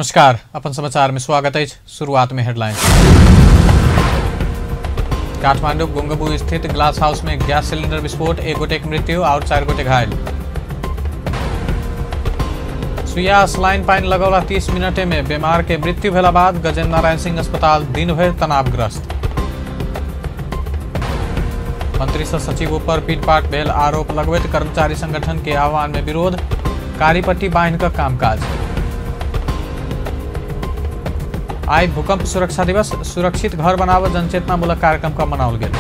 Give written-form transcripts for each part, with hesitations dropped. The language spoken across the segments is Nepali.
नमस्कार, अपन समाचार में स्वागत है। शुरुआत में हेडलाइन। काठमांडू गुंगबू स्थित ग्लास हाउस में गैस सिलेंडर विस्फोट, 1 गोटे की मृत्यु और 4 गोटे घायल। सुइया सलाइन पाइन लगौला 30 मिनटे में बीमार के मृत्यु भेला बाद गजेन्द्र नारायण सिंह अस्पताल दिन भर तनावग्रस्त। मंत्री सचिव पर पीटपाट भेल आरोप लगबैत कर्मचारी संगठन के आह्वान में विरोध, कारीपट्टी बांध कर कामकाज। आज भूकंप सुरक्षा दिवस, सुरक्षित घर बनाव जनचेतनामूलक कार्यक्रम का मनाओल गेल।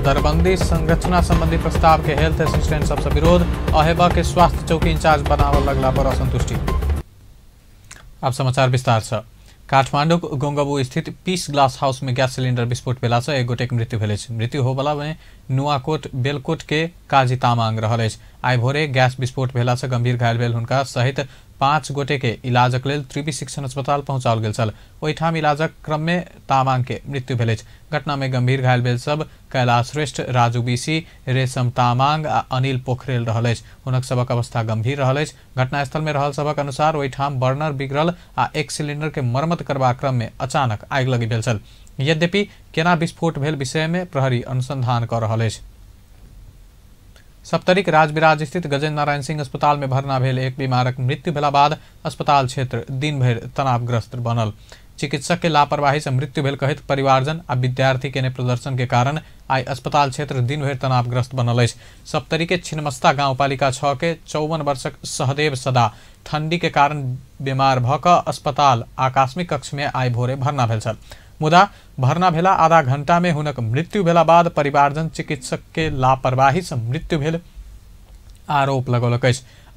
दरबंदी संरचना संबंधी प्रस्ताव के हेल्थ असिस्टेंट सबसे विरोध, अहेबा के स्वास्थ्य चौकी इंचार्ज बनाव लगला पर असंतुष्टि। अब समाचार विस्तार से। काठमांडू गोंगबू स्थित पीस ग्लास हाउस में गैस सिलेंडर विस्फोट भेला से 1 गोटे की मृत्यु भेल। मृत्यु होबला में नुआकोट बेलकोट के काजी तामांग रहल। आई भोरे गैस विस्फोट भेला से गंभीर घायल भेल हुनका सहित 5 गोटे के इलाजक लेल त्रिवी शिक्षण अस्पताल पहुंचाओल गेल छल। ओहिठाम इलाजक क्रम में तामांग के मृत्यु भेल। घटना में गंभीर घायल भेल सब कैलाश श्रेष्ठ, राजू बीसी, रेशम तामांग आ अनिल पोखरेल रहल। हुनक सबक अवस्था गंभीर रहल। घटनास्थल में रहल सबक अनुसार ओहिठाम बर्नर बिगड़ल आ एक सिलेंडर के मरम्मत करबा क्रम में अचानक आगि लगी भेल छल। यद्यपि केना विस्फोट भेल विषय में प्रहरी अनुसंधान कर रहल अछि। सप्तरिक राजविराज स्थित गजेन्द्र नारायण सिंह अस्पताल में भर्ना भेल एक बीमारक मृत्यु भेला बाद अस्पताल क्षेत्र दिन भर तनावग्रस्त बनल। चिकित्सक के लापरवाही से मृत्यु भेल कहित परिवारजन आ विद्यार्थी के प्रदर्शन के कारण आई अस्पताल क्षेत्र दिन भर तनावग्रस्त बनल। सप्तरी के छिन्नमस्ता गांवपालिका 6 के 54 वर्षक सहदेव सदा ठंडी के कारण बीमार भक अस्पताल आकस्मिक कक्ष में आई भोरे भर्ना भेल छल। मुदा भर्ना भेला आधा घंटा में हुनक मृत्यु भेला बाद परिवारजन चिकित्सक के लापरवाही से मृत्यु भेल आरोप लगौलक।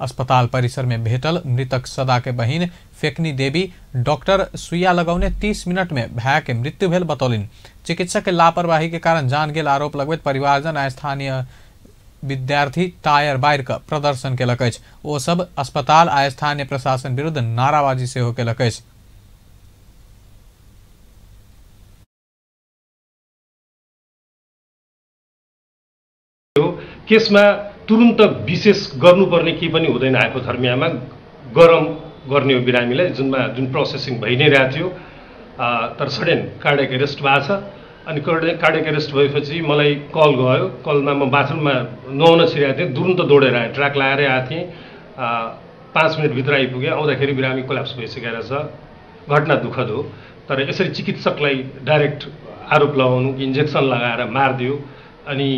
अस्पताल परिसर में भेटल मृतक सदा के बहिन फेकनी देवी डॉक्टर सुइया लगौने 30 मिनट में भय के मृत्यु भेल बतौलिन। चिकित्सक के लापरवाही के कारण जान गेल आरोप लगबैत परिवारजन आ स्थानीय विद्यार्थी टायर बायर का प्रदर्शन केलक। ओ सब अस्पताल आ स्थानीय प्रशासन विरुद्ध नाराबाजी सेहो केलक। केसमा तुरुन्त विशेष गर्नुपर्ने केही पनि हुँदैन। आएको धर्मियामा गरम गर्ने हो बिरामीलाई, जुन प्रोसेसिङ भइ नै रहेको थियो। तर सडन कार्डियक एरेस्ट भएको छ। अनि कार्डियक एरेस्ट भएपछि मलाई कल गयो। कलमा म बाथरुममा नुहाउन छिरेको थिएँ। तुरुन्त दौडेर आएँ, ट्र्याक लगाएरै आएको थिएँ। 5 मिनटभित्र आइपुगेँ। आउँदाखेरि बिरामी कोल्याप्स भइसकेको रहेछ। घटना दुःखद हो। तर यसरी चिकित्सकलाई डाइरेक्ट आरोप लगाउनु, इन्जेक्सन लगाएर मारिदियो अनि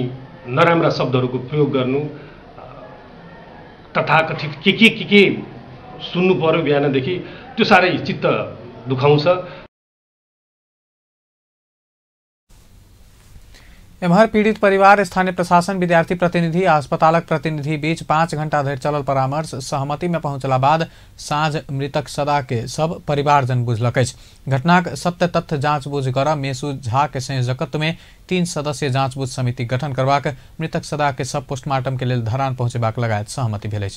नराम्रा शब्दहरूको प्रयोग गर्नु, तथाकथित के सुन्नु पर्यो बिहानदेखि, त्यो साह्रै चित्त दुखाउँछ। एम्हर पीड़ित परिवार, स्थानीय प्रशासन, विद्यार्थी प्रतिनिधि आ अस्पतालक प्रतिनिधि बीच 5 घंटा धरि चलल परामर्श सहमति में पहुंचला बाद साँझ मृतक सदा के सब परिवारजन बुझलक। घटनाक सत्य तथ्य जांचबूझ कर मेसू झा के संयोजकत्व में 3 सदस्यीय जांचबूझ समिति गठन करबाक, मृतक सदा के सब पोस्टमार्टम के लेल धरान पहुंचेबाक लगायत सहमति भेल।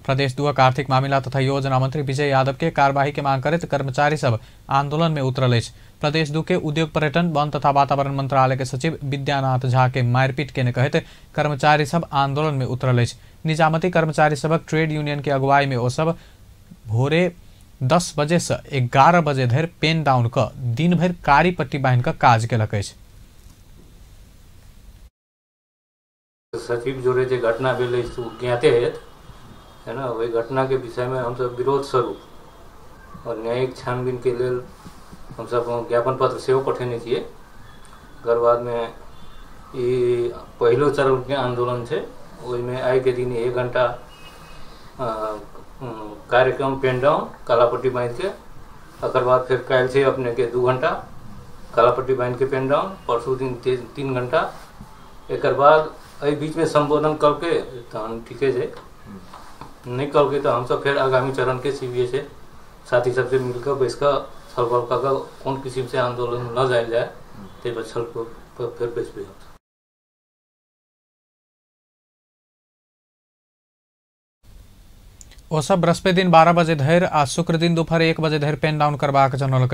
प्रदेश 2 आर्थिक मामला तथा योजना मंत्री विजय यादव के कार्यवाही के मांग करते कर्मचारी सब आंदोलन में उतरल। प्रदेश 2 के उद्योग, पर्यटन, वन तथा वातावरण मंत्रालय के सचिव विद्यानाथ झा के मारपीट के कहते कर्मचारी सब आंदोलन में उतरल। निजामती कर्मचारी सबक ट्रेड यूनियन के अगुवाई में ओ सब भोरे 10 बजे से 11 बजे धरि पेन डाउन क दिन भर कारी पट्टी बांध कर काज केलक। सचिव जोड़े जो घटना भेल ज्ञाते है ना, वही घटना के विषय में हम सब विरोध स्वरूप और न्यायिक छानबीन के लिए हम सब ज्ञापन पत्र से पठेने छिए। ओकर बाद में ये पहलो चरण के आंदोलन है, में आई के दिन 1 घंटा कार्यक्रम पेन डाउन कालापट्टी बांध के, ओकर बाद फिर कल से अपने के 2 घंटा कालापट्टी बांध के पेन डाउन, परसों दिन 3 घंटा। एक बाद अभी बीच में संबोधन करके तो हम ठीक है नहीं करके तो हम सब फिर आगामी चरण के सीबीए से साथी सबसे मिलकर बैसकर छलफल कर कौन किस्म से आंदोलन न जाए जाए ते बछल को फिर बैस भी। ओ सब बृहस्पति दिन 12 बजे धरि आ शुक्र दिन दोपहर 1 बजे धरि पेन डाउन करबाक जनौलक।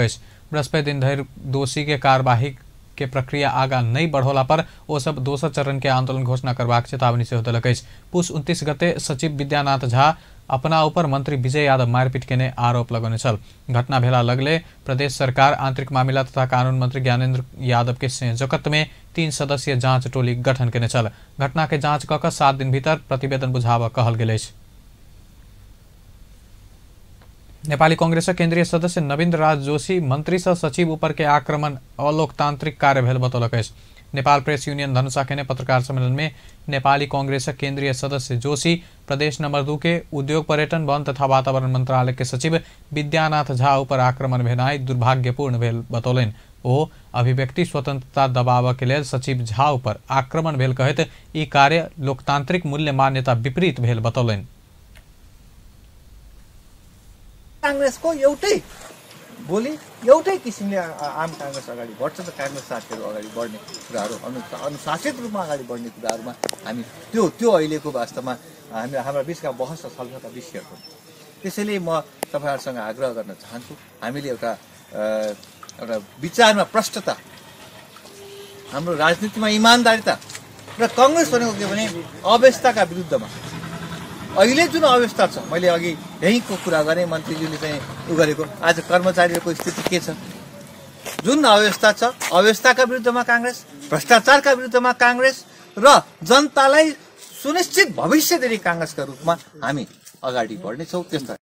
बृहस्पति दिन धरि दोषी के कार्यवाही के प्रक्रिया आगा नहीं बढ़ोला पर ओ सब दोसर चरण के आंदोलन घोषणा करबाक चेतावनी से देलक। पुष 29 गते सचिव विद्यानाथ झा अपना ऊपर मंत्री विजय यादव मारपीट केने आरोप लगौने छल। घटना भेला लगले प्रदेश सरकार आंतरिक मामिला तथा कानून मंत्री ज्ञानेन्द्र यादव के संयोजकत्व में 3 सदस्यीय जांच टोली गठन केने छल। घटना के जांच क 7 दिन भीतर प्रतिवेदन बुझाव कहल गेल अछि। नेपाली कांग्रेस केंद्रीय सदस्य नवीन्द्र राज जोशी मंत्री सह सचिव ऊपर के आक्रमण अलोकतांत्रिक कार्य भेल बतौलक अछि। नेपाल प्रेस यूनियन धनुषा के पत्रकार सम्मेलन में नेपाली कांग्रेस केंद्रीय सदस्य जोशी प्रदेश नंबर 2 के उद्योग पर्यटन वन तथा वातावरण मंत्रालय के सचिव विद्यानाथ झा ऊपर आक्रमण भेनाई दुर्भाग्यपूर्ण भेल बतौलनि। ओ अभिव्यक्ति स्वतंत्रता दबाव के लेल सचिव झा ऊपर आक्रमण भेल कहैत ई कार्य लोकतांत्रिक मूल्य मान्यता विपरीत भेल बतौलनि। कांग्रेसको एउटै बोली एउटै किसिमले आम कांग्रेस अगाडि बढ्छ त कांग्रेस साथीहरू अगाडि बढ्ने कुराहरू अनुशासित रूपमा अगाडि बढ्ने कुराहरूमा हामी त्यो अहिलेको वास्तवमा हाम्रा बिचका बहस र छलफलका विषयहरू। त्यसैले म तपाईहरुसँग आग्रह गर्न चाहन्छु, हामीले एउटा विचारमा प्रष्टता, हाम्रो राजनीतिमा इमानदारिता र कांग्रेस भनेको के भने अव्यवस्थाका विरुद्धमा अहिले जुन अवस्था छ, मैले अघि यहीँको कुरा गरेँ, मन्त्रीज्यूले चाहिँ उ गरेको, आज कर्मचारीहरूको स्थिति के छ, जुन अवस्था छ अवस्थाका विरुद्धमा कांग्रेस, भ्रष्टाचारका विरुद्धमा कांग्रेस र जनतालाई सुनिश्चित भविष्य दिने कांग्रेसका रूपमा हामी अगाडि बढ्नेछौँ। त्यस्ता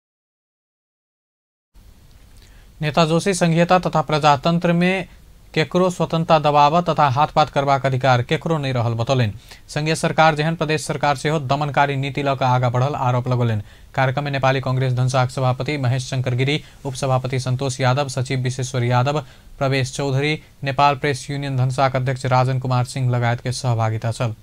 नेता जोशी संघीयता तथा प्रजातंत्र में केकरो स्वतंत्रता दबाव तथा हाथपात करबाक अधिकार केकरो नहीं रहल बतौलनि। संघीय सरकार जेहन प्रदेश सरकार से हो दमनकारी नीति लऽ कऽ आगा बढ़ल आरोप लगौलनि। कार्यक्रम में नेपाली कांग्रेस धनुषाक सभापति महेश शंकर गिरी, उपसभापति संतोष यादव, सचिव विश्वेश्वर यादव, प्रवेश चौधरी, नेपाल प्रेस यूनियन धनुषाक अध्यक्ष राजन कुमार सिंह लगायत के सहभागिता छल।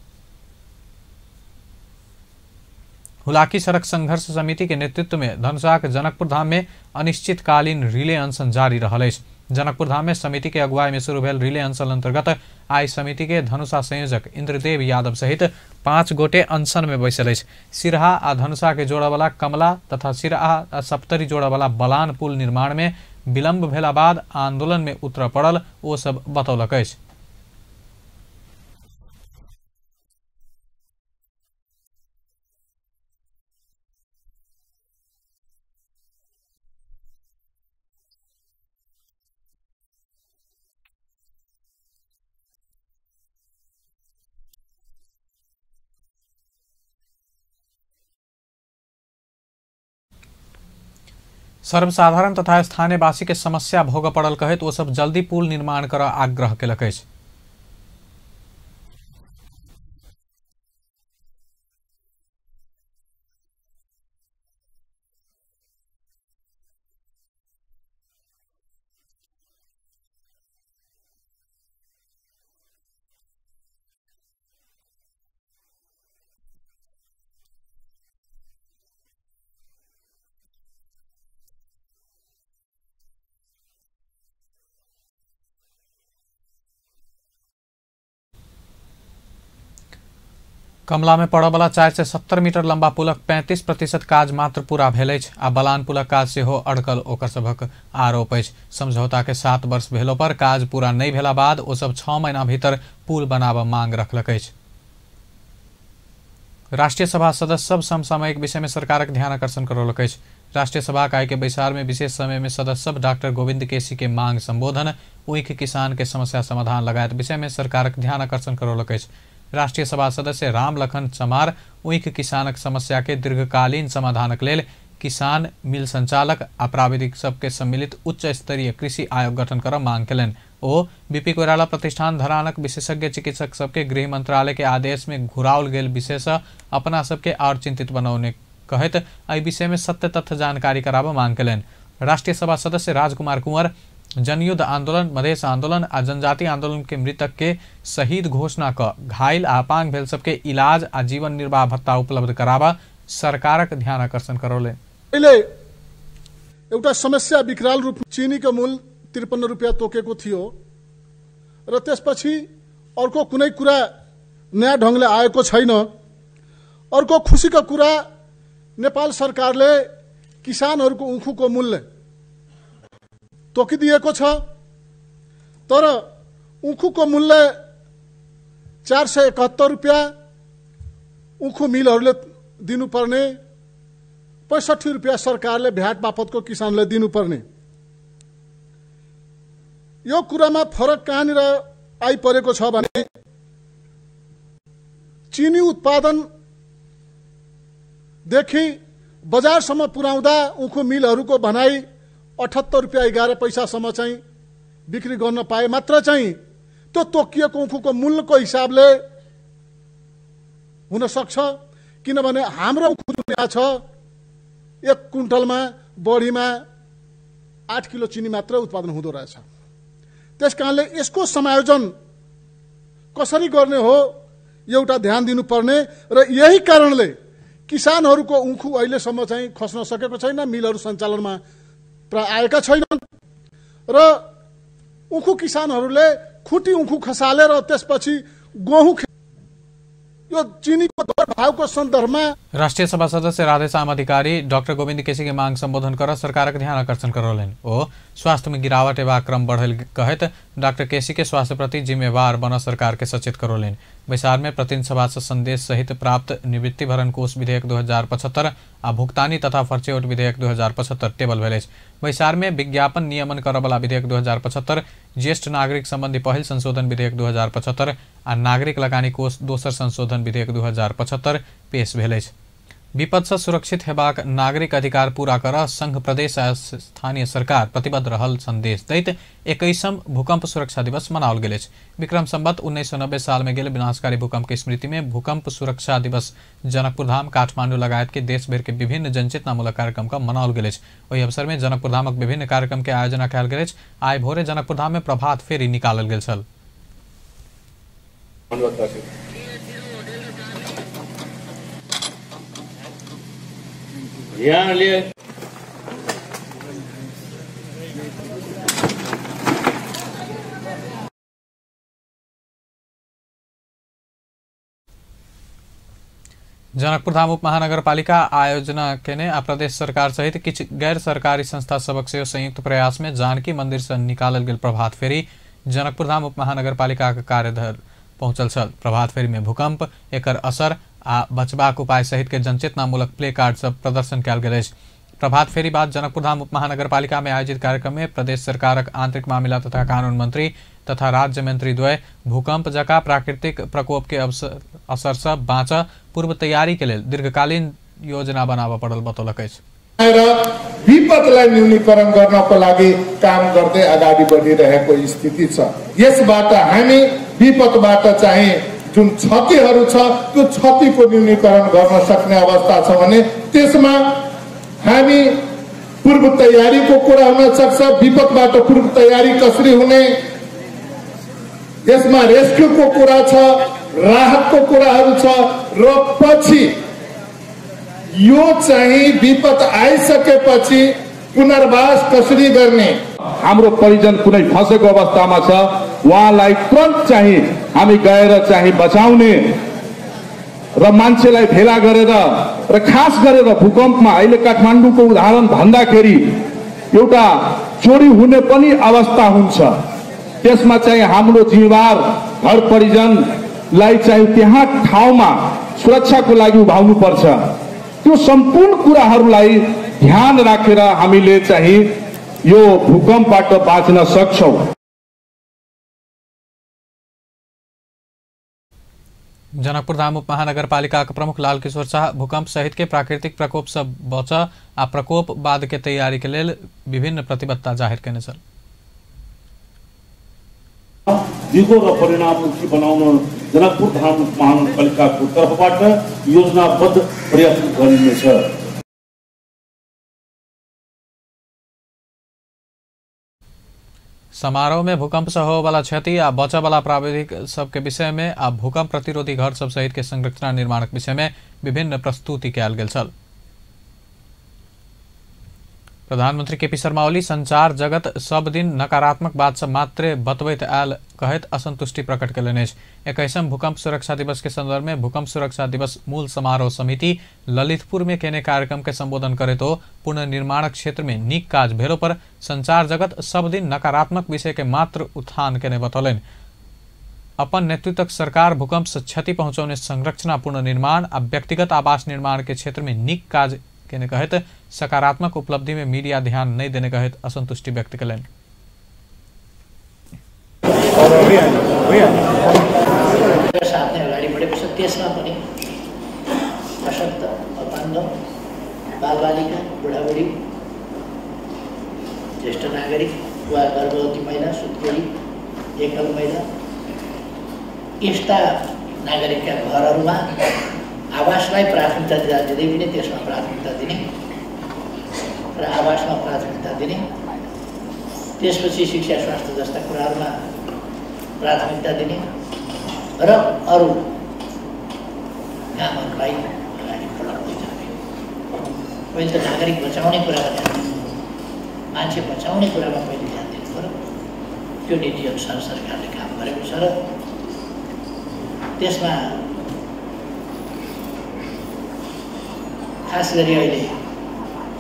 हुलाकी सड़क संघर्ष समिति के नेतृत्व में धनुषाक जनकपुर धाम में अनिश्चितकालीन रिले अनशन जारी रहल अछि। जनकपुर धाम में समिति के अगुवाई में शुरू भेल रिले अनशन अंतर्गत आई समिति के धनुषा संयोजक इंद्रदेव यादव सहित 5 गोटे अनशन में बैसल अछि। सिरहा आ धनुषा के जोड़ा वाला कमला तथा सिरहा आ सप्तरी जोड़ा वाला बलान पुल निर्माण में विलंब भेला बाद आंदोलन में उतर पड़ल ओ सब बतौलक अछि। सर्वसाधारण तथा स्थानीयवासी के समस्या भोग पड़ल कहैत ओ सब जल्दी पुल निर्माण कर आग्रह केलक अछि। कमला में पड़े वाला 4 से 70 मीटर लंबा पुलक 35% काज मात्र पूरा भेल अछि आ बलान पुलक काज सेहो अड़कल ओकर सभक आरोप अछि। समझौता के 7 वर्ष भेलो पर काज पूरा नहीं भेला बाद ओ सब 6 महीना भीतर पुल बनाब मांग रखलक अछि। राष्ट्रीय सभा सदस्य सब समसामयिक विषय में सरकारक ध्यान आकर्षण करौलक अछि। राष्ट्रीय सभा इकाई के बैसार में विशेष समय में सदस्य सब डॉक्टर गोविंद केसी के मांग संबोधन, ऊख किसान के समस्या समाधान लगायत विषय में सरकारक ध्यान आकर्षण करौलक अछि। राष्ट्रीय सभा सदस्य राम लखन चमार ऊख किसानक समस्या के दीर्घकालीन समाधानक लेल किसान मिल संचालक आ प्राविधिक सबके सम्मिलित उच्च स्तरीय कृषि आयोग गठन कर मांग केलनि। ओ बीपी कोइराला प्रतिष्ठान धरानक विशेषज्ञ चिकित्सक सबके गृह मंत्रालय के आदेश में घुराओल गेल विषय से अपना सबके और चिंतित बनौने कहैत एहि विषय में सत्य तथ्य जानकारी कराब मांग केलनि। राष्ट्रीय सभा सदस्य राजकुमार कुंवर जनयुद्ध आंदोलन, मधेश आंदोलन आ जनजाति आंदोलन के मृतक के शहीद घोषणा क घायल आ अपांग भेल सबके इलाज आ जीवन निर्वाह भत्ता उपलब्ध कराबा सरकारक ध्यान आकर्षण करौले। पहिले एउटा समस्या विकराल रूप चीनी को मूल 53 रुपैयाँ तोकेको थियो र त्यसपछि अर्को कुनै कुरा नयाँ ढंगले आएको छैन। अर्को खुशीको कुरा नेपाल सरकारले किसानहरूको ऊखुको मूल्य तोकिदिएको छ, तर ऊखुको मूल्य 471 रुपैयाँ ऊखु मिलहरूले दिनुपर्ने 65 रुपियाँ सरकारले भ्याट बापतको किसानलाई दिनुपर्ने। यो कुरामा फरक कहाँनिर आइपरेको छ भने चिनी उत्पादनदेखि बजारसम्म पुर्याउँदा उखु मिलहरूको भनाइ 78 रुपियाँ 11 पैसासम्म चाहिँ बिक्री गर्न पाए मात्र चाहिँ त्यो तोकिएको उखुको मूल्यको हिसाबले हुन सक्छ। किनभने हाम्रो उखु दुनिया छ 1 क्विन्टलमा बढीमा 8 किलो चिनी मात्र उत्पादन हुँदो रहेछ। त्यसकारणले यसको समायोजन कसरी गर्ने हो एउटा ध्यान दिनुपर्ने र यही कारणले किसानहरूको उखु अहिलेसम्म चाहिँ खस्न सकेको छैन, मिलहरू सञ्चालनमा प्राय आएका छैनन् र उखु किसानहरूले खुटी उखु खसालेर त्यसपछि गहुँ यो चिनीको दर भावको सन्दर्भमा राष्ट्रिय सभा सदस्य राधेश्याम अधिकारी डॉक्टर गोविंद केसी की मांग संबोधन कर सरकार के ध्यान आकर्षण करौलन। ओ स्वास्थ्य में गिरावट एवं क्रम बढ़ल कहत डॉक्टर केसी के स्वास्थ्य प्रति जिम्मेवार बन सरकार के सचेत करौलन। बैसार में प्रतिनिधि सभा से संदेश सहित प्राप्त निवृत्ति भरण कोष विधेयक 2075 आ भुगतानी तथा फर्चेउट विधेयक 2075 टेबल भेल। बैसार में विज्ञापन नियमन करवाला विधेयक 2075, ज्येष्ठ नागरिक संबंधी पहल संशोधन विधेयक 2075 आ नागरिक लगानी कोष दोसर संशोधन विधेयक 2075 पेश भेल। विपद से सुरक्षित हेबाक नागरिक अधिकार पूरा कर संघ प्रदेश आ स्थानीय सरकार प्रतिबद्ध रहल संदेश दैत 21वां भूकंप सुरक्षा दिवस मनाओल गेल। विक्रम संवत 1990 साल में गेल विनाशकारी भूकंप के स्मृति में भूकंप सुरक्षा दिवस जनकपुर धाम, काठमांडू लगायत के देश भर के विभिन्न जनचेतनामूलक कार्यक्रम का मनाओल गेल। वही अवसर में जनकपुर धामक विभिन्न कार्यक्रम के आयोजना कयल गेल। आइ भोरे जनकपुर धाम में प्रभात फेरी निकालल गेल छल। जनकपुर धाम उप महानगरपालिका आयोजना केने आ प्रदेश सरकार सहित किछ गैर सरकारी संस्था सबक से संयुक्त प्रयास में जानकी मंदिर से निकालल गेल प्रभात फेरी जनकपुर धाम उप महानगरपालिका के कार्यधर पहुंचल छल। प्रभात फेरी में भूकंप, एकर असर आ बचबाक उपाय सहित के जनचेतनामूलक प्ले कार्ड सब प्रदर्शन कयल गेल। प्रभात फेरी बाद जनकपुर धाम उप महानगरपालिका में आयोजित कार्यक्रम में प्रदेश सरकारक आंतरिक मामला तथा कानून मंत्री तथा राज्य मंत्री द्वय भूकंप जका प्राकृतिक प्रकोप के असर से बाँच पूर्व तैयारी के लिए दीर्घकालीन योजना बनावा पड़ल बतौलक। विपदलाई न्यूनीकरण गर्नको लागि काम गर्दै अगाडि बढिरहेको स्थिति छ। यसबाट हामी विपदबाट चाहिँ जुन क्षतिहरू छ त्यो क्षतिको न्यूनीकरण गर्न सक्ने अवस्था छ भने त्यसमा हामी पूर्व तयारीको कुरा हुन सक्छ। विपदबाट पूर्व तयारी कसरी हुने, यसमा रेस्क्युको कुरा छ, राहतको कुराहरू छ र पछि यो चाहिँ विपद आइसकेपछि पुनर्वास कसरी गर्ने। हाम्रो परिजन कुनै फसेको अवस्थामा छ, उहाँलाई तुरन्त चाहिँ हामी गएर चाहिँ बचाउने र मान्छेलाई भेला गरेर र खास गरेर भूकम्पमा अहिले काठमाडौँको उदाहरण भन्दाखेरि एउटा चोरी हुने पनि अवस्था हुन्छ। त्यसमा चाहिँ हाम्रो जिम्मेवार घर परिजनलाई चाहिँ त्यहाँ ठाउँमा सुरक्षाको लागि उभाउनु पर्छ। त्यो सम्पूर्ण कुराहरूलाई ध्यान राखेर हामीले चाहिँ यो भूकम्पबाट बाँच्न सक्छौं। जनकपुर धाम उप महानगरपालिका के प्रमुख लाल किशोर शाह भूकंप सहित के प्राकृतिक प्रकोप से बच आ प्रकोप बाद के तैयारी के लिए विभिन्न प्रतिबद्धता जाहिर करने छन्। दिगो र परिणाममुखी बनाउन जनकपुर धाम महानगरपालिकाको तर्फबाट योजनाबद्ध प्रयास गरिनेछ। समारोह में भूकंप से हो वाला क्षति आ बचा वाला प्राविधिक सबके विषय में आ भूकंप प्रतिरोधी घर सब सहित के संरचना निर्माण के विषय में विभिन्न प्रस्तुति कयल गेल छल। प्रधानमंत्री केपी शर्मा ओली संचार जगत सब दिन नकारात्मक बात से मात्रे बतबैत आयल कहत असंतुष्टि प्रकट कयलनि। 21वां भूकंप सुरक्षा दिवस के संदर्भ में भूकंप सुरक्षा दिवस मूल समारोह समिति ललितपुर में केने कार्यक्रम के संबोधन करे तो पुनर्निर्माण क्षेत्र में नीक काज भेलो पर संचार जगत सब दिन नकारात्मक विषय के मात्र उत्थान केने बतौलन। अपन नेतृत्वक सरकार भूकंप से क्षति पहुंचाउने संरचना पुनर्निर्माण आ व्यक्तिगत आवास निर्माण के क्षेत्र में नीक काज केने कहित सकारात्मक उपलब्धि में मीडिया ध्यान नहीं देने कहित असंतुष्टि व्यक्त करें। साथै अगाडि बढेको छ, त्यसमा पनि अशक्त अपाङ्ग बालबालिका बुढाबुढी ज्येष्ठ नागरिक वा गर्भवती महिला सुत्केरी एकल महिला यस्ता नागरिकका घरहरूमा आवासलाई प्राथमिकता दिँदै पनि त्यसमा प्राथमिकता दिने र आवासमा प्राथमिकता दिने, त्यसपछि शिक्षा स्वास्थ्य जस्ता कुराहरूमा प्राथमिकता दिने र अरू कामहरूलाई अगाडि बढाउँदै जाने। पहिले त नागरिक बचाउने कुरामा ध्यान दिनु, मान्छे बचाउने कुरामा पहिले ध्यान दिनु पर्यो। त्यो नीति अनुसार सरकारले काम गरेको छ र त्यसमा खास गरी अहिले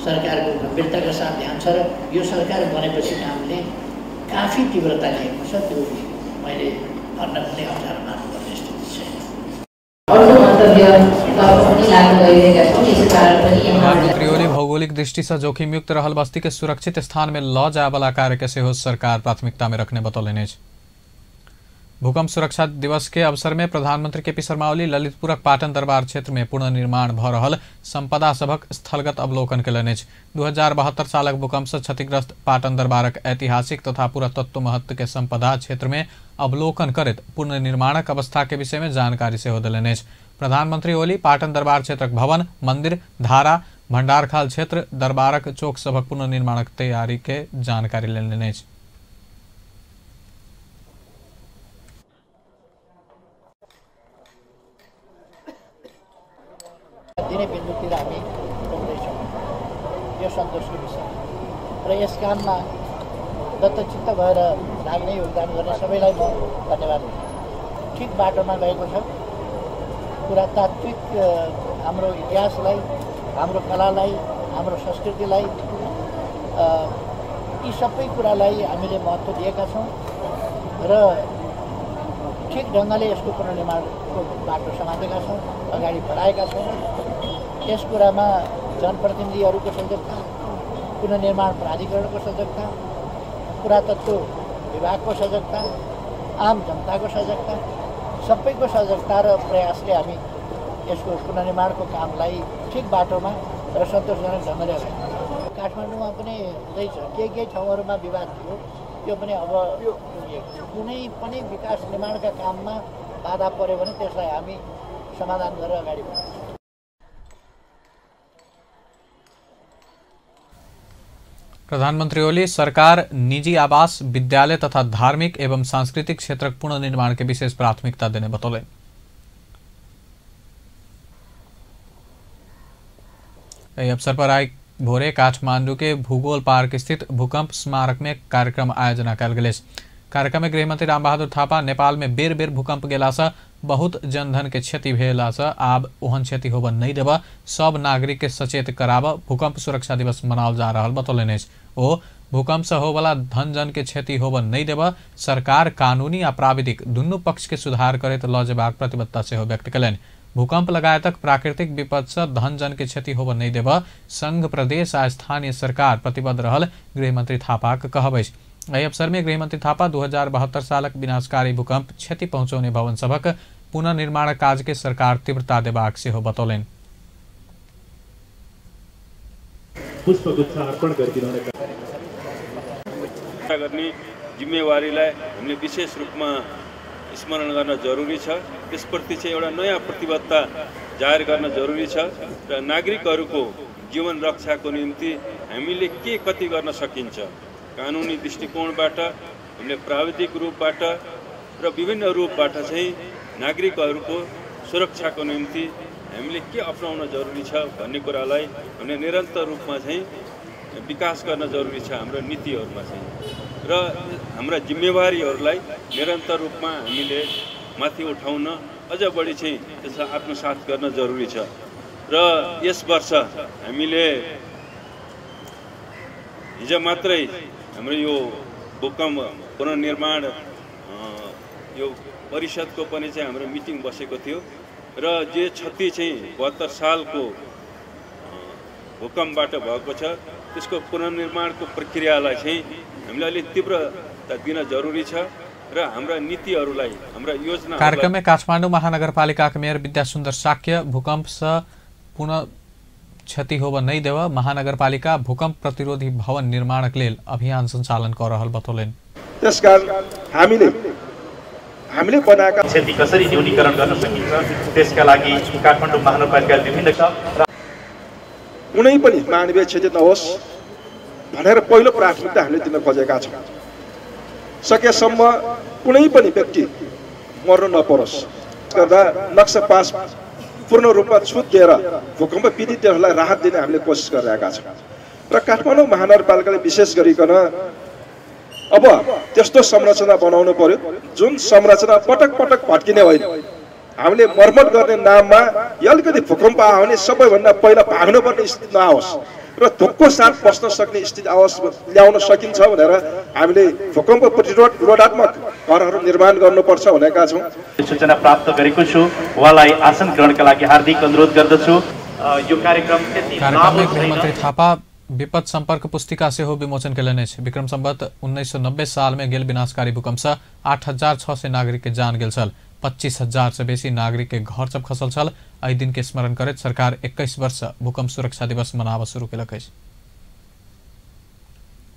सरकारको गम्भीरताका साथ ध्यान छ र यो सरकार बनेपछि कामले काफी तीव्रता लिएको छ। त्यो मैले भन्न पनि अप्ठ्यारो मान्नुपर्ने स्थिति छैन। प्रधानमंत्री ओली भौगोलिक दृष्टि से जोखिमयुक्त रहल बस्ती के सुरक्षित स्थान में ल जाए वाला कार्य के सेहो सरकार प्राथमिकता में रखने बतौलनि। भूकंप सुरक्षा दिवस के अवसर में प्रधानमंत्री केपी शर्मा ओली ललितपुरक पाटन दरबार क्षेत्र में पुनर्निर्माण भ रहल संपदा सभक स्थलगत अवलोकन कयलनि। 2072 सालक भूकंप से क्षतिग्रस्त पाटन दरबारक ऐतिहासिक तथा पुरातत्व महत्व के संपदा क्षेत्र में अवलोकन करैत पुनर्निर्माणक अवस्था के विषय में जानकारी सेहो देलनि। प्रधानमंत्री ओली पाटन दरबार क्षेत्रक भवन, मंदिर, धारा, भंडारखाल क्षेत्र, दरबारक चौक सभक पुनर्निर्माणक तैयारी के जानकारी लेलनि। दिने बिन्दुतिर हामी पुग्दैछौँ, यो सन्तोषको विषय र यस काममा दत्तचित्त भएर लाग्ने योगदान गर्ने सबैलाई म धन्यवाद दिन्छु। ठिक बाटोमा गएको छ। पुरातात्विक हाम्रो इतिहासलाई, हाम्रो कलालाई, हाम्रो संस्कृतिलाई, यी सबै कुरालाई हामीले महत्त्व दिएका छौँ र ठिक ढङ्गले यसको पुनर्निर्माणको बाटो समातेका छौँ, अगाडि बढाएका छौँ। यस कुरामा जनप्रतिनिधिहरूको सजगता, पुनर्निर्माण प्राधिकरणको सजगता, पुरातत्व विभागको सजगता, आम जनताको सजगता, सबैको सजगता र प्रयासले हामी यसको पुनर्निर्माणको कामलाई ठिक बाटोमा र सन्तोषजनक ढङ्गले अगाडि। काठमाडौँमा पनि हुँदैछ, केही ठाउँहरूमा विवाद थियो, त्यो पनि अब कुनै पनि विकास निर्माणका काममा बाधा पर्यो भने त्यसलाई हामी समाधान गरेर अगाडि बढाउँछौँ। प्रधानमंत्री ओली सरकार निजी आवास, विद्यालय तथा धार्मिक एवं सांस्कृतिक क्षेत्रक पुनर्निर्माण के विशेष प्राथमिकता देने बतौले। अवसर पर आज भोरे काठमांडू के भूगोल पार्क स्थित भूकंप स्मारक में कार्यक्रम आयोजना कल गेल। कार्यक्रम में गृहमंत्री रामबहादुर थापा नेपाल में बेर बेर भूकंप गेला से बहुत जनधन के क्षति भेला से आब ओहन क्षति होब नहीं देब, सब नागरिक के सचेत कराब भूकंप सुरक्षा दिवस मनाओल जा रहा बतौलनि। ओ भूकंप से होवाला धन जन के क्षति होब नहीं देब, सरकार कानूनी आ प्राविधिक दुनू पक्ष के सुधार करैत ल जेबाक प्रतिबद्धता सेहो व्यक्त कयलनि। भूकंप लगायतक प्राकृतिक विपद से धन जन के क्षति होब नहीं देब संघ, प्रदेश आ स्थानीय सरकार प्रतिबद्ध रहल गृहमंत्री थापाक कहबैछ। एहि अवसर में गृहमंत्री थापा 2072 सालक विनाशकारी भूकंप क्षति पहुंचौने भवन सभक पुनर्निर्माण काज के सरकार तीव्रता देबाक सेहो बतौलनि। पुष्पगुच्छ अर्पण गर्ने जिम्मेवारीलाई हामीले विशेष रूपमा स्मरण गर्न जरुरी छ। त्यसप्रति चाहिँ एउटा नयाँ प्रतिबद्धता जाहेर गर्न जरुरी छ र नागरिकहरूको जीवन रक्षाको निम्ति हामीले के कति गर्न सकिन्छ, कानुनी दृष्टिकोणबाट, हामीले प्राविधिक रूपबाट र विभिन्न रूपबाट चाहिँ नागरिकहरूको सुरक्षाको निम्ति हामीले के अपनाउन जरुरी छ भन्ने कुरालाई हामीले निरन्तर रूपमा चाहिँ विकास गर्न जरुरी छ हाम्रो नीतिहरूमा चाहिँ, र हाम्रा जिम्मेवारीहरूलाई निरन्तर रूपमा हामीले माथि उठाउन अझ बढी चाहिँ त्यसलाई आत्मसात गर्न जरुरी छ। र यस वर्ष हामीले हिजो मात्रै हाम्रो यो भूकम्प पुनर्निर्माण यो परिषदको पनि चाहिँ हाम्रो मिटिङ बसेको थियो र जे क्षति चाहिँ 72 सालको भूकम्पबाट भएको छ त्यसको पुनर्निर्माणको प्रक्रियालाई चाहिँ हामीले अलिक तीव्रता दिन जरुरी छ र हाम्रा नीतिहरूलाई हाम्रा योजना। कार्यक्रम में काठमाडौँ महानगरपालिका के मेयर विद्यासुन्दर शाक्य भूकंप से पुनः क्षति होब नहीं देव महानगरपालिका भूकंप प्रतिरोधी भवन निर्माण के लिए अभियान संचालन कर रहल बतौलेन। त्यसकारण हामीले बनाएका क्षति कसरी न्यूनीकरण गर्न सकिन्छ त्यसका लागि काठमाडौँ महानगरपालिका विभिन्न कुनै पनि मानवीय क्षति नहोस् भनेर पहिलो प्राथमिकता हामीले दिन खोजेका छौँ। सकेसम्म कुनै पनि व्यक्ति मर्न नपरोस् गर्दा नक्सा पास पूर्ण रूपमा छुट दिएर भूकम्प पीडितहरूलाई राहत दिने हामीले कोसिस गरिरहेका छौँ र काठमाडौँ महानगरपालिकाले विशेष गरिकन अब त्यस्तो संरचना बनाउनु पर्यो जुन संरचना पटक पटक भत्किने होइन। हामीले मर्मत गर्ने नाममा अलिकति भूकम्प आयो भने सबैभन्दा पहिला भाग्नुपर्ने स्थिति नआओस् र धोकको साथ बस्न सक्ने स्थिति आओस् ल्याउन सकिन्छ भनेर हामीले भूकम्प प्रतिरोधात्मक घरहरू निर्माण गर्नुपर्छ भनेका छौँ। सूचना प्राप्त गरेको छु उहाँलाई आसन ग्रहणका लागि हार्दिक अनुरोध गर्दछु। यो कार्यक्रम गृहमन्त्री थापा विपद संपर्क पुस्तिका से हो विमोचन के लेने विक्रम संवत 1990 साल में गेल विनाशकारी भूकंप से 8,600 नागरिक के जान गेल छल 25,000 से बेसी नागरिक के घर सब खसल छल। एहि दिन के स्मरण करत सरकार 21 वर्ष भूकंप सुरक्षा दिवस मनाव शुरू केलक अछि।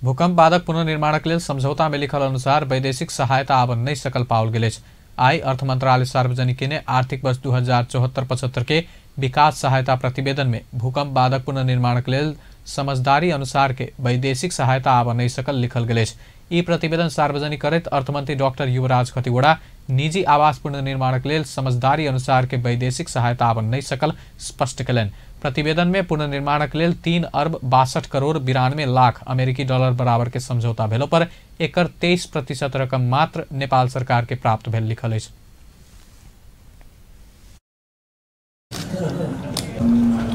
भूकंप बादक पुनर्निर्माण के लिए समझौता में लिखल अनुसार वैदेशिक सहायता आब नहीं सकल पाओल गेल अछि। आई अर्थ मंत्रालय सार्वजनिक ने आर्थिक वर्ष 2074-75 के विकास सहायता प्रतिवेदन में भूकंप बादक पुनर्निर्माण के लिए समझदारी अनुसार के वैदेशिक सहायता आब नहीं सकल लिखल गेल अछि। ई प्रतिवेदन सार्वजनिक करत अर्थमंत्री डॉक्टर युवराज खतिवड़ा निजी आवास पुनर्निर्माण के लिए समझदारी अनुसार के वैदेशिक सहायता आब नहीं सकल स्पष्ट कलन। प्रतिवेदन में पुनर्निर्माण के लिए 3 अरब 62 करोड़ 92 लाख अमेरिकी डॉलर बराबर के समझौता भेलो पर एकर 23% रकम मात्र नेपाल सरकार के प्राप्त भेल लिखल अछि।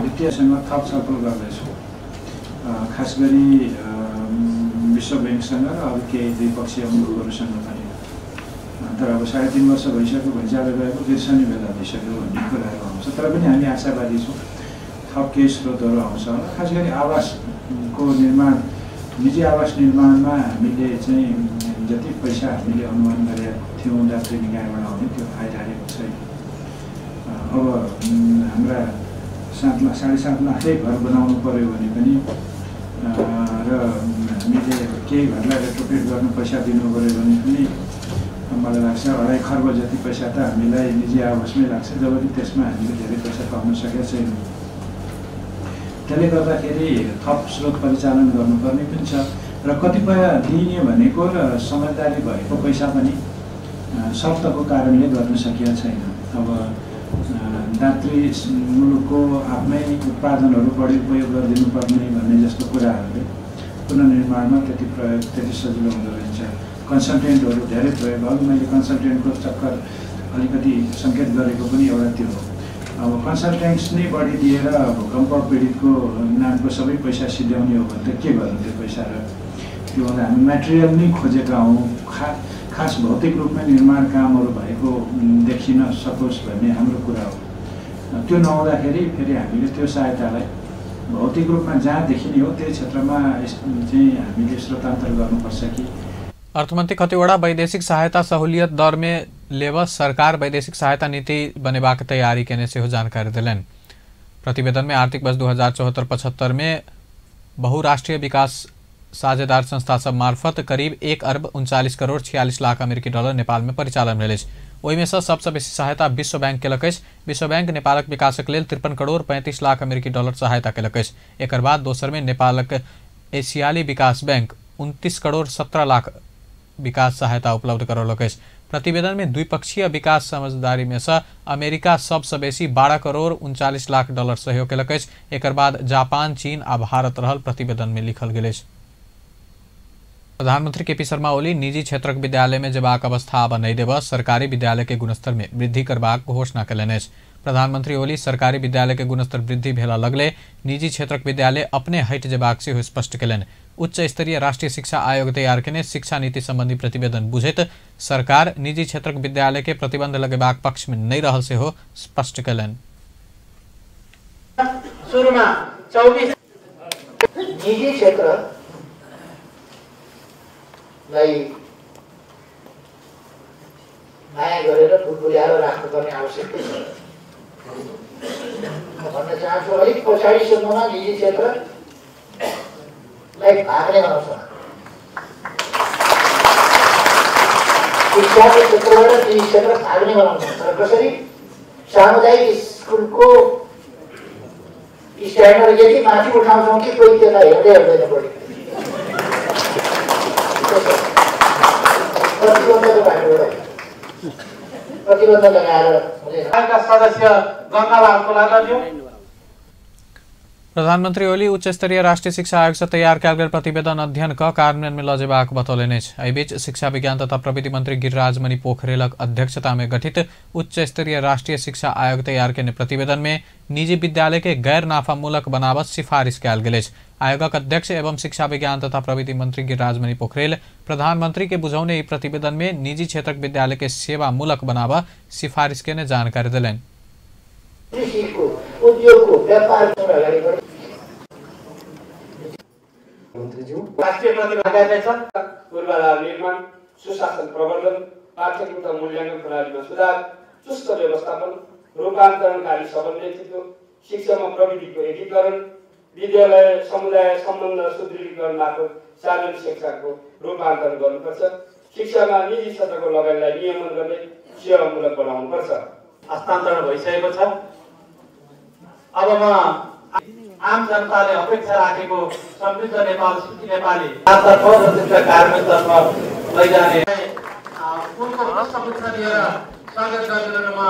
वित्तीय संघ थप छलफल गर्दैछु खास गरी विश्व बैंकसँग र अरू केही द्विपक्षीय उद्योगहरूसँग पनि। तर अब 3.5 वर्ष भइसक्यो भइजाँदै गएको बिर्सने बेला भइसक्यो भन्ने कुराहरू आउँछ। तर पनि हामी आशावादी छौँ थप केही स्रोतहरू आउँछ होला। खास गरी आवासको निर्माण निजी आवास निर्माणमा हामीले चाहिँ जति पैसा हामीले अनुमान गरेका थियौँ दात्री निकायबाट आउने त्यो आइरहेको छैन। अब हाम्रा 7 लाख 7.5 लाखै घर बनाउनु पर्यो भने पनि र हामीले केही घरलाई रेट्रोफिट गर्नु पैसा दिनु पर्यो भने पनि मलाई लाग्छ 2.5 खर्ब जति पैसा त हामीलाई निजी आवासमै लाग्छ जबकि त्यसमा हामीले धेरै पैसा पाउन सकेका छैनौँ। त्यसले गर्दाखेरि थप स्रोत परिचालन गर्नुपर्ने पनि छ र कतिपय दिइने भनेको र समझदारी भएको पैसा पनि शर्तको कारणले गर्न सकिएको छैन। अब दात्री मुलुकको आफ्नै उत्पादनहरू बढी उपयोग गरिदिनु पर्ने भन्ने जस्तो कुराहरूले पुनर्निर्माणमा त्यति सजिलो हुँदो रहेछ। कन्सल्टेन्टहरू धेरै प्रयोग भयो। मैले कन्सल्टेन्टको चक्कर अलिकति सङ्केत गरेको पनि एउटा त्यो हो। अब कन्सल्टेन्ट्स नै बढी दिएर भूकम्प पीडितको नामको सबै पैसा सिध्याउने हो भने त के गर्नु त्यो पैसा र त्यो भन्दा हामी मेटेरियल नै खोजेका हौँ। खास भौतिक रूपमा निर्माण कामहरू भएको देखिन सकोस् भन्ने हाम्रो कुरा हो। त्यो नहुँदाखेरि फेरि हामीले त्यो सहायतालाई भौतिक रूपमा जहाँ देखिने हो त्यही क्षेत्रमा चाहिँ हामीले स्रोतान्तर गर्नुपर्छ कि। अर्थमन्त्री खतिवड़ा वैदेशिक सहायता सहूलियत दर में लेव सरकार वैदेशिक सहायता नीति बनेबाक तैयारी केने से जानकारी दिलन। प्रतिवेदन में आर्थिक वर्ष 2074-75 में बहुराष्ट्रीय विकास साझेदार संस्था सब मार्फत करीब 1 अरब 39 करोड़ 46 लाख अमेरिकी डॉलर नेपाल में परिचालन भेल अछि। ओहिमे से सबसे बेसी सहायता विश्व बैंक केलक अछि। विश्व बैंक नेपालक विकासक लेल 53 करोड़ 35 लाख अमेरिकी डॉलर सहायता केलक अछि। एकर बाद दोसर में नेपालक एशियाली विकास बैंक 29 करोड़ 17 लाख विकास सहायता उपलब्ध करौलक अछि। प्रतिवेदन में द्विपक्षीय विकास समझदारी में से अमेरिका सबसे बेसी 12 करोड़ 39 लाख डॉलर सहयोग केलक अछि। एकर बाद जापान, चीन आ भारत रहल प्रतिवेदन में लिखल गेल अछि। प्रधानमंत्री केपी शर्मा ओली निजी क्षेत्रक विद्यालय में जेबाक अवस्था आब नहीं देब सरकारी विद्यालय के गुणस्तर में वृद्धि करबाक घोषणा कयलनि अछि। प्रधानमंत्री ओली सरकारी विद्यालय के गुणस्तर वृद्धि भेला लगले निजी क्षेत्रक विद्यालय अपने हटि जेबाक सेहो स्पष्ट कयलनि। उच्च स्तरीय राष्ट्रीय शिक्षा आयोग तैयार केने शिक्षा नीति संबंधी प्रतिवेदन बुझैत सरकार निजी क्षेत्रक विद्यालय के प्रतिबंध लगेबाक पक्ष में नहीं रहल सेहो स्पष्ट कयलनि। निजी क्षेत्रलाई माया गरेर बुलबुल्याएर राख्नुपर्ने आवश्यकता छ। म भन्न चाहन्छु अलिक पछाडिसम्ममा निजी क्षेत्रलाई भाग्ने बनाउँछ। शिक्षाको क्षेत्रबाट निजी क्षेत्र भाग्ने बनाउँछ। तर कसरी? सामुदायिक स्कुलको स्ट्यान्डर्ड यति माथि उठाउँछौँ कि कोही त्यसलाई हेर्दै हेर्दैन बढी प्रतिबन्धको बाटोबाट प्रतिबन्ध लगाएर सदस्य गर्नलाई लाग्यो। प्रधानमंत्री ओली उच्च स्तरीय राष्ट्रीय शिक्षा आयोग से तैयार किया गया प्रतिवेदन अध्ययन का कार्यान्वयन में लजेबाक बतौलनि। एहि बीच शिक्षा विज्ञान तथा प्रविधि मंत्री गिरिराज मणि पोखरेलक अध्यक्षता में गठित उच्च स्तरीय राष्ट्रीय शिक्षा आयोग तैयार करने प्रतिवेदन में निजी विद्यालय के गैर नाफामूलक बनावट सिफारिश कयल गेल अछि। आयोगक अध्यक्ष एवं शिक्षा विज्ञान तथा प्रविधि मंत्री गिरिराज मणि पोखरेल प्रधानमंत्री के बुझौने ई प्रतिवेदन में निजी क्षेत्रक विद्यालय के सेवामूलक बनावा सिफारिश केने जानकारी दिलनि। राष्ट्रिय प्रतिभा निर्माण, पूर्वाधार निर्माण, सुशासन प्रवर्धन, पाठ्यक्रम मूल्याङ्कन प्रणालीमा सुधार, चुस्त व्यवस्थापन, रूपान्तरणकारी सबल नेतृत्व, शिक्षामा प्रविधिको एकीकरण, विद्यालय समुदाय सम्बन्ध सुदृढीकरण मार्फत सार्वजनिक शिक्षाको रूपान्तरण गर्नुपर्छ। शिक्षामा निजी क्षेत्रको लगानीलाई नियमन गर्दै सेवामूलक बनाउनुपर्छ। हस्तान्तरण भइसकेको छ। अब म आम जनताले अपेक्षा राखेको समृद्ध नेपाल सुखी नेपाली तर्फ र त्यसका कार्यान्वयनतर्फ लैजाने उनको हस्तपुष्प दिएर स्वागत गरिदिनमा।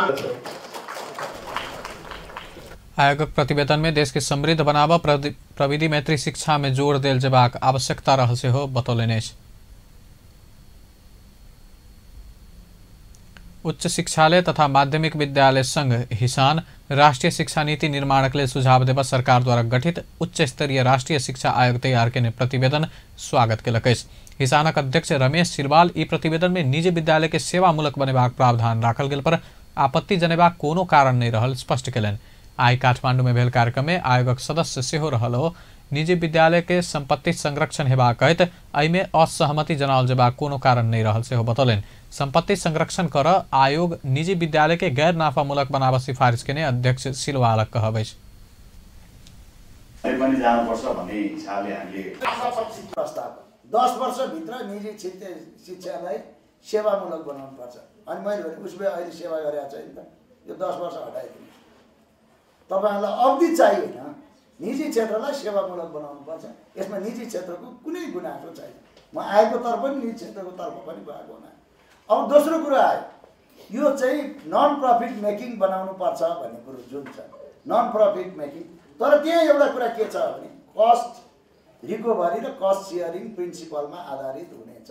आयोगक प्रतिवेदन में देश के समृद्ध बनावा प्रविधि मैत्री शिक्षा में जोर देल जेबाक आवश्यकता रहल से हो बतौलनि। उच्च शिक्षालय तथा माध्यमिक विद्यालय संघ हिसान राष्ट्रीय शिक्षा नीति निर्माणक लेल सुझाव देवा सरकार द्वारा गठित उच्च स्तरीय राष्ट्रीय शिक्षा आयोग तैयार केने प्रतिवेदन स्वागत केलक अछि। हिसानक अध्यक्ष रमेश सिलवाल ई प्रतिवेदन में निजी विद्यालय के सेवामूलक बनेबाक प्रावधान राखल गेल पर आपत्ति जनेबाक कोनो कारण नहीं रहल स्पष्ट केलनि। आई काठमांडू में भेल कार्यक्रम में आयोगक सदस्य सेहो रहल हो। निजी विद्यालय के संपत्ति संरक्षण हेबाक कहैत एहि में असहमति जनाओल जेबाक कोनो कारण नहीं रहल सेहो बतौलनि। संपत्ति संरक्षण कर आयोग निजी विद्यालय के गैर नाफामूलक बनावा सिफारिश केने अध्यक्ष सिलवालक कहब अछि। प्रस्ताव 10 वर्षभित्र निजी शिक्षालाई सेवामूलक बनाउनुपर्छ। अनि मैले भने उसले अहिले सेवा गरेको छैन त, यो 10 वर्ष हटाइदिनु। तपाईहरुलाई अवधि चाहिएन, निजी क्षेत्रलाई सेवामूलक बनाउनुपर्छ। यसमा निजी क्षेत्रको कुनै गुनासो छैन। म आएको तर्फ पनि निजी क्षेत्रको तर्फ पनि भएको हुना। अब दोस्रो कुरा आयो, यो चाहिँ नन प्रफिट मेकिङ बनाउनु पर्छ भन्ने कुरो जुन छ, नन प्रफिट मेकिङ। तर त्यहाँ एउटा कुरा के छ भने कस्ट रिकभरी र कस्ट सेयरिङ प्रिन्सिपलमा आधारित हुनेछ।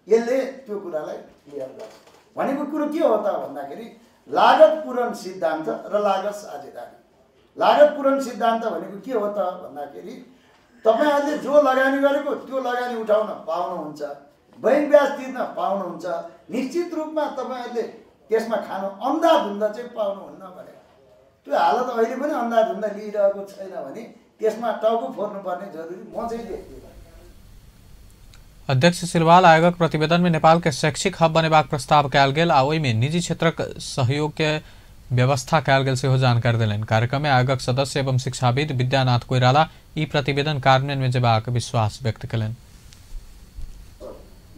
यसले त्यो कुरालाई क्लियर गर्छ। भनेको कुरो के हो त भन्दाखेरि लागत पूरण सिद्धान्त र लागत साझेदारी। लागत पूरण सिद्धान्त भनेको के हो त भन्दाखेरि तपाईहरुले जो लगानी गरेको त्यो लगानी उठाउन पाउनुहुन्छ, बैंक ब्याज तिर्न पाउनुहुन्छ। निश्चित रूपमा तपाईहरुले त्यसमा खानु अन्धाधुन्दा चाहिँ पाउनुहुन्न भने त्यो हालत अहिले पनि अन्धाधुन्दा लिइरहेको छैन भने त्यसमा टाउको फोर्नुपर्ने जरुरी म चाहिँ देख्दिनँ। अध्यक्ष सिलवाल आयोगक प्रतिवेदन में नेपाल के शैक्षिक हब बनेबाक प्रस्ताव कयल गेल आ ओहि में निजी क्षेत्रक सहयोग के व्यवस्था कयल गेल सेहो जानकारी देलनि। कार्यक्रम में आयोगक सदस्य एवं शिक्षाविद विद्यानाथ कोइराला ई प्रतिवेदन कार्यान्वयन में जेबाक विश्वास व्यक्त कयलनि।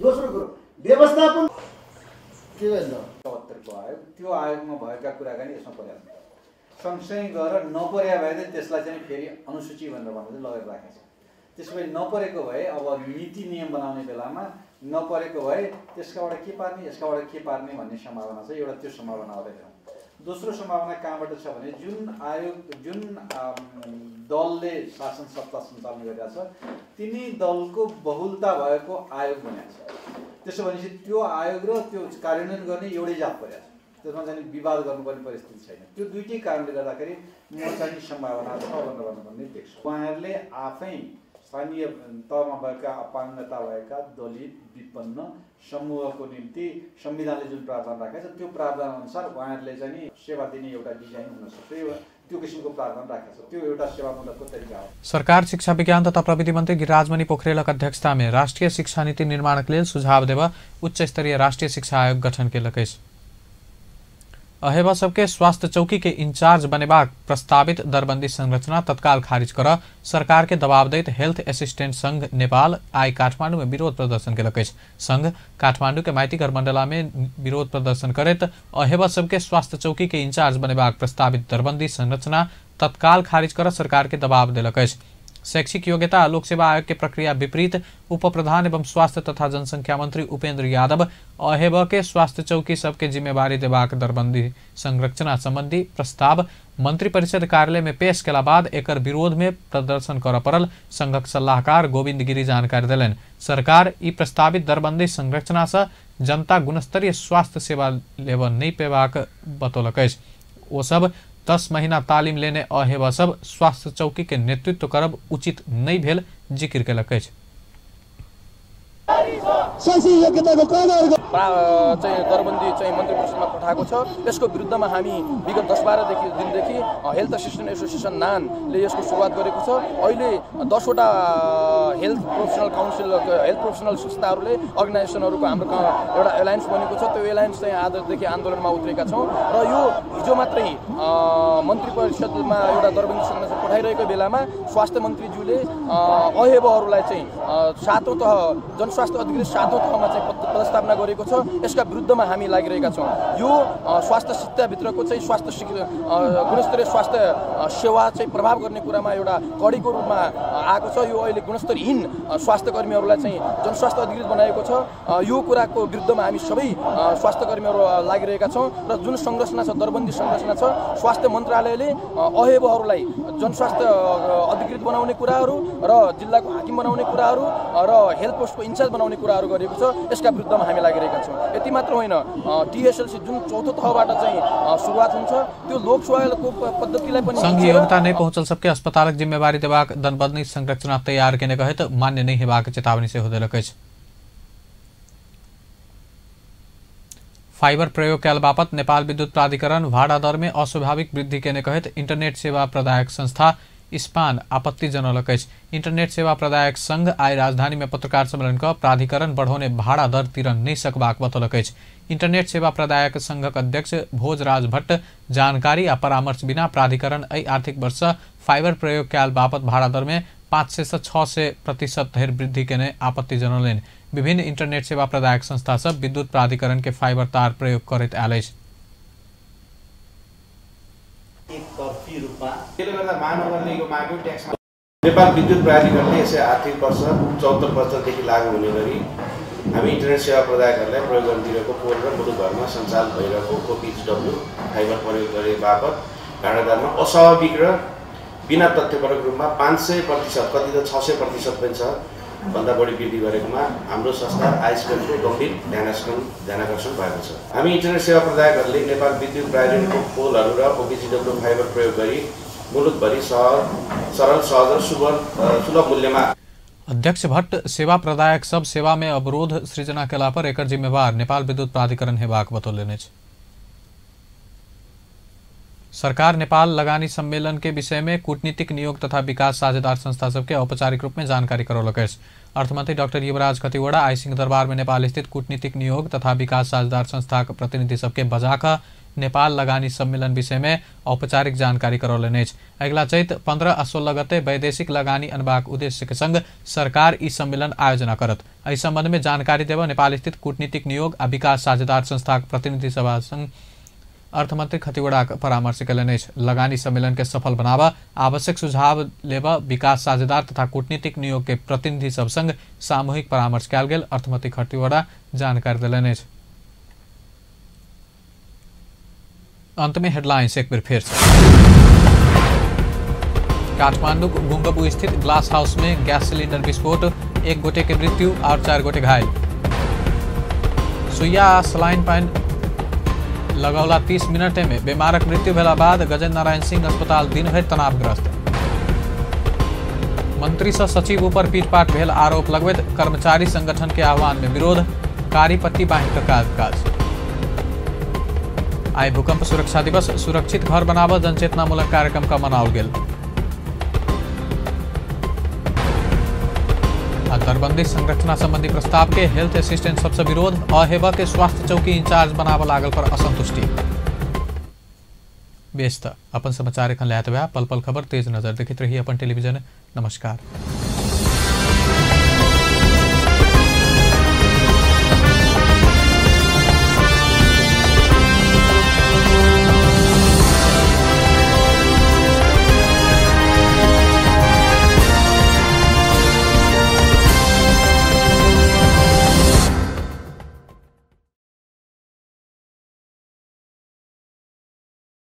दोस्रो कुरो व्यवस्थापन के भन्छ को आयोग, त्यो आयोगमा भएका कुराकानी यसमा पर्याप्त सँगसँगै गरेर नपर्या भए चाहिँ त्यसलाई चाहिँ फेरि अनुसूची भनेर भन्दै लगेर राखेको छ। त्यसपछि नपरेको भए अब नीति नियम बनाउने बेलामा नपरेको भए त्यसकाबाट के पार्ने यसकाबाट के पार्ने भन्ने सम्भावना छ। एउटा त्यो सम्भावना अलिक दोस्रो सम्भावना कहाँबाट छ भने जुन दलले शासन सत्ता सञ्चालन गरिरहेको छ तिनी दलको बहुलता भएको आयोग बनेको छ। त्यसो भनेपछि त्यो आयोग र त्यो कार्यान्वयन गर्ने एउटै जात परेको छ। त्यसमा चाहिँ विवाद गर्नुपर्ने परिस्थिति छैन। त्यो दुईटै कारणले गर्दाखेरि म चाहिँ सम्भावना छ भनेर भन्नुपर्ने देख्छु। उहाँहरूले आफै स्थानीय तहमा भएका अपाङ्गता भएका दलित विपन्न समूहको निम्ति संविधानले जुन प्रावधान राखेको छ त्यो प्रावधान अनुसार उहाँहरूले चाहिँ सेवा दिने एउटा डिजाइन हुन सक्छ। यो त्यो किसिमको प्रावधान राखेको छ। त्यो एउटा सेवामूलकको तरिका हो। सरकार शिक्षा विज्ञान तथा प्रविधि मन्त्री गिरिराजमणि पोखरेलक अध्यक्षता में राष्ट्रीय शिक्षा नीति निर्माण के लिए सुझाव देव उच्च स्तरीय राष्ट्रीय शिक्षा आयोग गठन के लक्ष्य। अहेबा सबके स्वास्थ्य चौकी के इंचार्ज बनेबाक प्रस्तावित दरबंदी संरचना तत्काल खारिज कर सरकार के दबाव दैत हेल्थ असिस्टेंट संघ नेपाल आई काठमांडू में विरोध प्रदर्शन के लक्ष्य। संघ काठमांडू के माइतीघर मंडला में विरोध प्रदर्शन करत अहेबा सबके स्वास्थ्य चौकी के इंचार्ज बनेबाक प्रस्तावित दरबंदी संरचना तत्काल खारिज कर सरकार के दबाव दिलक। शैक्षिक योग्यता लोक सेवा आयोग के प्रक्रिया विपरीत उप प्रधान एवं स्वास्थ्य तथा जनसंख्या मंत्री उपेंद्र यादव अहेब के स्वास्थ्य चौकी सबके जिम्मेवारी देबाक दरबंदी संरचना संबंधी प्रस्ताव मंत्री परिषद कार्यालय में पेश केला बाद एकर विरोध में प्रदर्शन कर पड़ल। संघक सलाहकार गोविंद गिरी जानकारी दिलन। सरकार ई प्रस्तावित दरबंदी संरचना से जनता गुणस्तरीय स्वास्थ्य सेवा लेब नहीं पेबाक बतौलक। वो सब 10 महीना तालीम लेने अहेबा सब स्वास्थ्य चौकी के नेतृत्व करब उचित नहीं भेल जिक्र केलक। दरबन्दी मन्त्री परिषदमा पठाएको छ। यसको विरुद्धमा हामी विगत 10-12 दिनदेखि हेल्थ असिस्टेन्ट एसोसिएसन नानले यसको सुरुवात गरेको छ। अहिले 10वटा health professional council health professional संस्थाहरूले अर्गनाइजेसनहरूको हाम्रो एउटा एलायन्स बनेको छ। त्यो एलायन्स चाहिँ आजदेखि आन्दोलनमा उत्रेका छौँ र यो हिजो मात्रै मन्त्री परिषदमा एउटा दरबन्दी संरचना पठाइरहेको बेलामा स्वास्थ्य मन्त्रीज्यूले अहेबहरूलाई चाहिँ 7औं तह जनस्वास्थ्य अधिकृत 7औं तहमा चाहिँ प्रस्तावना गरेको छ। यसका विरुद्धमा हामी लागिरहेका छौँ। यो स्वास्थ्य शिक्षाभित्रको चाहिँ स्वास्थ्य गुणस्तरीय स्वास्थ्य सेवा चाहिँ प्रभाव गर्ने कुरामा एउटा कडीको रूपमा आएको छ। यो अहिले गुणस्तरहीन स्वास्थ्य कर्मीहरूलाई चाहिँ जनस्वास्थ्य अधिकृत बनाएको छ। यो कुराको विरुद्धमा हामी सबै स्वास्थ्य कर्मीहरू लागिरहेका छौँ र जुन संरचना छ दरबन्दी संरचना छ स्वास्थ्य मन्त्रालयले अहेबहरूलाई जनस्वास्थ्य अधिकृत बनाउने कुराहरू र जिल्लाको हाकिम बनाउने कुराहरू र हेल्थ पोस्टको इन्चार्ज बनाउने कुराहरू गरेको छ। यसका विरुद्धमा हामी लागिरहेका छौँ। यति मात्र होइन, टीएसएलसी जुन 4थो तहबाट चाहिँ सुरुवात हुन्छ त्यो लोकसेवाको पद्धतिलाई पनि संघ योग्यता नहीं पहुंचल सबके अस्पतालक जिम्मेवारी देबाक दरबंदी संरचना तैयार केने कहत मान्य नहीं हेबाक चेतावनी से देलक अछि। फाइबर प्रयोग कैल बापत नेपाल विद्युत प्राधिकरण भाड़ा दर में अस्वाभाविक वृद्धि केने कहत इंटरनेट सेवा प्रदायक संस्था स्पान आपत्ति जनौलक। इंटरनेट सेवा प्रदायक संघ आई राजधानी में पत्रकार सम्मेलन का प्राधिकरण बढ़ौने भाड़ा दर तिरन नहीं सकबाक बतौलक। इंटरनेट सेवा प्रदायक संघक अध्यक्ष भोजराज भट्ट जानकारी आ परामर्श बिना प्राधिकरण एहि आर्थिक वर्ष फाइबर प्रयोग कैल बापत भाड़ा दर में 500 से 600% धरि वृद्धि केने आपत्ति जनौलनि। विभिन्न इंटरनेट सेवा प्रदायक संस्था सब विद्युत प्राधिकरण के फाइबर तार प्रयोग करैत आयल अछि। नेपाल विद्युत प्राधिकरणले यसै आर्थिक वर्ष 74 वर्षदेखि लागू हुने गरी हामी इन्टरनेट सेवा प्रदायकहरूलाई प्रयोग गर्न दिएको पोल र मुलुकभरमा सञ्चालन भइरहेको ओपिएचडब्ल्यू फाइबर प्रयोग गरे बापत भाडा दरमा अस्वाभाविक र बिना तथ्यपरक रूपमा 500% कति त 600% पनि छ भन्दा बढी वृद्धि गरेकोमा हाम्रो संस्था आइसपेनको गम्भीर ध्यानाकर्षण भएको छ। हामी इन्टरनेट सेवा प्रदायकहरूले नेपाल विद्युत प्राधिकरणको पोलहरू र ओपिएचडब्ल्यू फाइबर प्रयोग गरी मुलुकभरि सरल सहज र सुलभ मूल्यमा। अध्यक्ष भट्ट सेवा प्रदायक सब सेवा में अवरोध सृजना केला पर एकर जिम्मेवार नेपाल विद्युत प्राधिकरण हेबाक बतौलनि। सरकार नेपाल लगानी सम्मेलन के विषय में कूटनीतिक नियोग तथा विकास साझेदार संस्था सबके औपचारिक रूप में जानकारी करौलक। अर्थमंत्री डॉक्टर युवराज खतिवड़ा आई सिंह दरबार में नेपाल स्थित कूटनीतिक नियोग तथा विकास साझेदार संस्था प्रतिनिधि सबके बजाका नेपाल लगानी सम्मेलन विषय में औपचारिक जानकारी करौलनि। अगला चैत 15 आ 16 गते वैदेशिक लगानी अनबाक उद्देश्य के संग सरकार ई सम्मेलन आयोजना करत। एहि संबंध में जानकारी देव नेपाल स्थित कूटनीतिक नियोग आ विकास साझेदार संस्था प्रतिनिधि सभा संग अर्थमंत्री खतिवड़ा परामर्श कयलनि। लगानी सम्मेलन के सफल बनावा आवश्यक सुझाव लेवा विकास साझेदार तथा कूटनीतिक नियोग के प्रतिनिधि सब संग सामूहिक परामर्श कयल गेल अर्थमंत्री खतिवड़ा जानकारी दिलनि। अंत में हेडलाइंस एक बार फिर से। काठमांडू गुंगबू स्थित ग्लास हाउस में गैस सिलेंडर विस्फोट, 1 गोटे की मृत्यु और 4 गोटे घायल। सुइया सलाइन पाइन लगौला 30 मिनट में बीमारक मृत्यु भेला बाद गजेन्द्र नारायण सिंह अस्पताल दिन भर तनावग्रस्त। मंत्री से सचिव ऊपर पीटपाट भेल आरोप लगबैत कर्मचारी संगठन के आह्वान में विरोध, कारी पट्टी बांधि काज। आई भूकंप सुरक्षा दिवस, सुरक्षित घर बनाव जनचेतनामूलक कार्यक्रम का मनाओल गेल। दरबंदी संरचना संबंधी प्रस्ताव के हेल्थ असिस्टेंट सबसे विरोध, अहेवा के स्वास्थ्य चौकी इंचार्ज बनाव लागल पर असंतुष्टि। व्यस्त अपन समाचार एखन लायत बा, पल पल खबर तेज नजर देखित रही अपन टेलीविजन। नमस्कार।